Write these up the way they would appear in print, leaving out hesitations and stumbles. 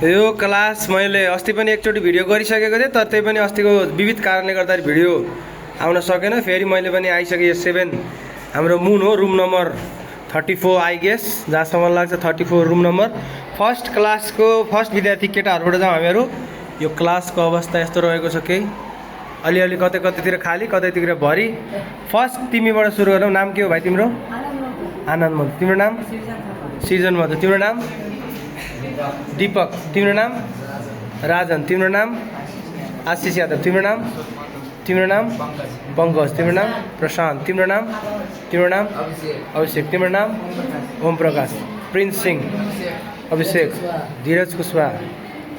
यो क्लास मैले अस्ति पनि एकचोटि भिडियो गरिसकेको थिएँ, तर त्यही पनि अस्तिको विविध कारणले गर्दाखेरि भिडियो आउन सकेन। फेरि मैले पनि आइसकेँ। 7 हाम्रो मुन हो, रुम नम्बर 34 आई गेस, जहाँसम्म लाग्छ 34 रुम नम्बर। फर्स्ट क्लासको फर्स्ट विद्यार्थी केटाहरूबाट जाउँ हामीहरू। यो क्लासको अवस्था यस्तो रहेको छ, केही अलिअलि कतैतिर खाली कतैतिर भरि। फर्स्ट तिमीबाट सुरु गरौँ। नाम के हो भाइ तिम्रो? आनन्द मन्त्र। तिम्रो नाम? सृजन मन्त्र। तिम्रो नाम? दीपक। तिम्रो नाम? राजन। तिम्रो नाम? आशिष यादव। तिम्रो नाम? तिम्रो नाम? पङ्कज। तिम्रो नाम? प्रशान्त। तिम्रो नाम? तिम्रो नाम? अभिषेक। तिम्रो नाम? ओम प्रकाश। प्रिन्स सिंह। अभिषेक। धीरज कुशवाहा।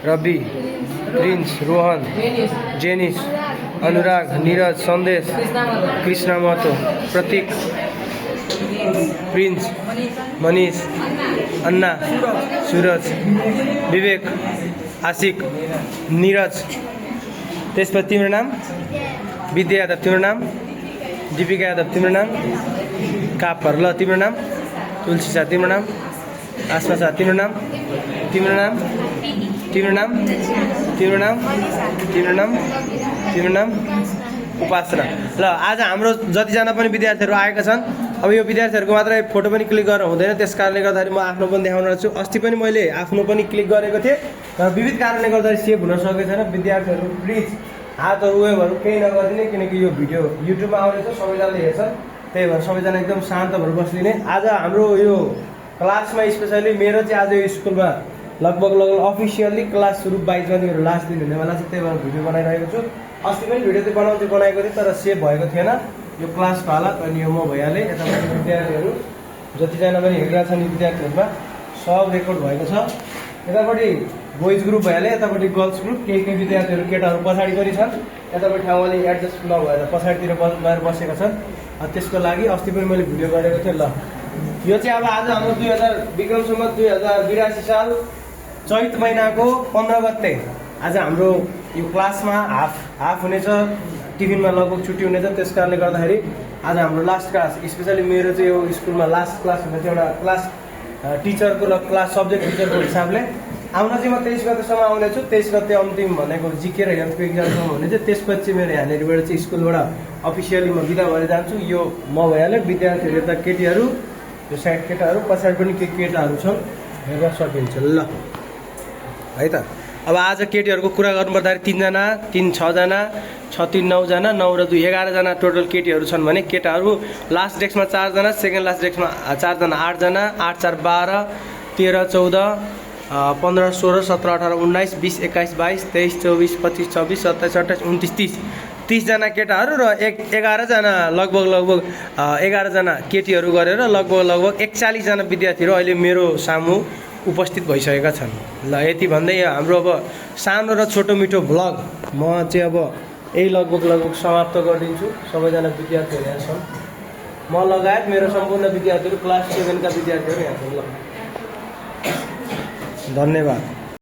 रवि। प्रिन्स। रोहन। जेनिस। अनुराग। निरज। सन्देश। कृष्ण महतो। प्रतीक। प्रिन्स। मनिष। अन्ना। सुरज। विवेक। आशिक। निरज। त्यसपछि तिम्रो नाम? विद्या यादव। तिम्रो नाम? दीपिका यादव। तिम्रो नाम? कापर। ल तिम्रो नाम? तुलसी शाह। तिम्रो नाम? आसमा शाह। तिम्रो नाम? तिम्रो नाम? तिम्रो नाम? तिम्रो नाम? तिम्रो नाम? तिम्रो नाम? उपासना। ल आज हाम्रो जतिजना पनि विद्यार्थीहरू आएका छन्, अब यो विद्यार्थीहरूको मात्रै फोटो पनि क्लिक गरेर हुँदैन, त्यस कारणले गर्दाखेरि म आफ्नो पनि देखाउन छु। अस्ति पनि मैले आफ्नो पनि क्लिक गरेको थिएँ, तर विविध कारणले गर्दाखेरि सेभ हुन सकेको छैन। विद्यार्थीहरू प्लिज हातहरू वेबहरू केही नगरिदिने, किनकि यो भिडियो युट्युबमा आउनेछ, सबैजनाले हेर्छन्, त्यही भएर सबैजना एकदम शान्त भएर बस्दिने। आज हाम्रो यो क्लासमा स्पेसली मेरो चाहिँ आज यो स्कुलमा लगभग अफिसियल्ली क्लास सुरु 22 गते मेरो लास्ट दिन हुनेवाला छ, त्यही भएर भिडियो बनाइरहेको छु। अस्ति पनि भिडियो चाहिँ बनाएको थिएँ, तर सेभ भएको थिएन यो क्लासको हालत। अनि यो म भइहालेँ। यतापट्टि विद्यार्थीहरू जतिजना पनि हेरिरहेको छन् यो विद्यार्थीहरूमा सब रेकर्ड भएको छ। यतापट्टि बोइज ग्रुप भइहाल्यो, यतापट्टि गर्ल्स ग्रुप। केही विद्यार्थीहरू केटाहरू पछाडि पनि छन्, यतापट्टि ठाउँ अलि एडजस्ट नभएर पछाडितिर गएर बसेका छन्। त्यसको लागि अस्ति पनि मैले भिडियो गरेको थिएँ। ल यो चाहिँ अब आज हाम्रो 2000 विक्रम सम्वत 2082 साल चैत महिनाको 15 गते आज हाम्रो यो क्लासमा हाफ हुनेछ, टिफिनमा लगभग छुट्टी हुनेछ। त्यस कारणले गर्दाखेरि आज हाम्रो लास्ट क्लास, स्पेसली मेरो चाहिँ यो स्कुलमा लास्ट क्लास हुने थियो। एउटा क्लास टिचरको र क्लास सब्जेक्ट टिचरको हिसाबले आउन चाहिँ म 23 गतेसम्म आउनेछु। 23 गते अन्तिम भनेको जिके र हेल्थको इक्जामसम्म हुने थियो। त्यसपछि मेरो यहाँनिरबाट चाहिँ स्कुलबाट अफिसियली म बिदा भएर जान्छु। यो म भइहाल्यो। विद्यार्थीहरू यता केटीहरू, यो साइड केटाहरू, पछाडि पनि केही केटाहरू छन्, हेर्न सकिन्छ। ल है त। अब आज केटीहरूको कुरा गर्नुपर्दाखेरि 3 जना, 3 6 जना, 6 3 9 जना, 9 र 2 11 जना टोटल केटीहरू छन् भने केटाहरू लास्ट डेस्कमा 4 जना, सेकेन्ड लास्ट डेस्कमा 4 जना 8 जना, 8 4 12, 13 14, 15 16 17 18 19 20 21 22 23 24 25 26 27 28 29 30 जना केटाहरू र 11 जना लगभग 11 जना केटीहरू गरेर लगभग 41 जना विद्यार्थीहरू अहिले मेरो सामु उपस्थित भइसकेका छन्। ल यति भन्दै हाम्रो अब सानो र छोटो मिठो भ्लग म चाहिँ अब यही लगभग समाप्त गरिदिन्छु। सबैजना विद्यार्थीहरू यहाँ छन्, म लगायत मेरो सम्पूर्ण विद्यार्थीहरू, क्लास 7 का विद्यार्थीहरू यहाँ छन्। ल धन्यवाद।